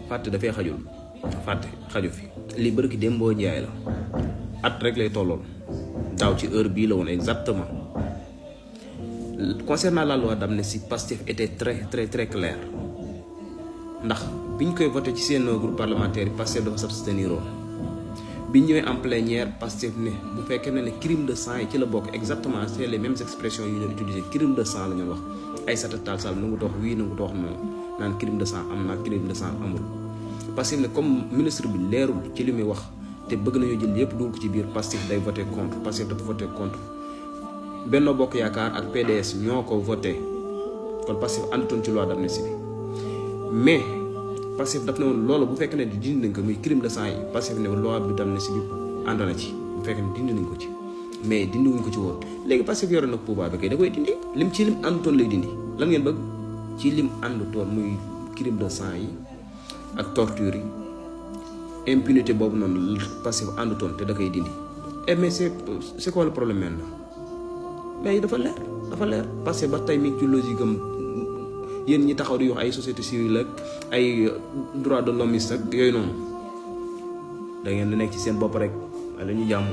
fàtte dafay xajul fàtte xaju fi li bërki dem boo njaay la at rek lay tollool daaw ci heure bii la woon exactement concernant la loi d'amnistie Pastef était très clair ndax biñ koy voté ci seen groupe parlementaire yi Pastef dafa s'abstenir woon biñ ñëwee en plénière Pastef ne bu fekkee ne crime de sang yi ci la bokk exactement c'est les mêmes expressions yu ñu utilisé crime de sang la ñu wax Aïssata Tall Sall nangu dox wii nangu dox non naan crime de sang am na crime de sang amul Pastef ne comme ministre bi leerul ci li muy wax te bëgg nañu jël yëpp dugal ko ci biir Pastef day voté contre Pastef dafa voté contre Benno Bokk Yaakaar ak PDS ñoo ko voté kon Pastef àndutoon ci loi d'amnistie bi mais Pastef daf ne woon loolu bu fekkee ne dindi nañ ko muy crime de sang yi Pastef ne loi bi d'amnistie bi ànd na ci bu fekkee ne dindi nañ ko ci mais dindi wuñ ko ci woon léegi Pastef yore na pouvoir bi kay da koy dindi ci lim àndutoon lay dindi lan ngeen bëgg ci lim àndutoon muy crime de sang yi ak torture yi impunité boobu noonu Pastef àndutoon te da koy dindi mais c'est quoi le problème maintenant mais dafa leer Pastef ba tey mi ngi ci logique am yéen ñi taxaw di wax ay société civile ak ay droit de l'homme ak yooyu noonu da ngeen di nekk ci seen bopp rek wala ñu jàmm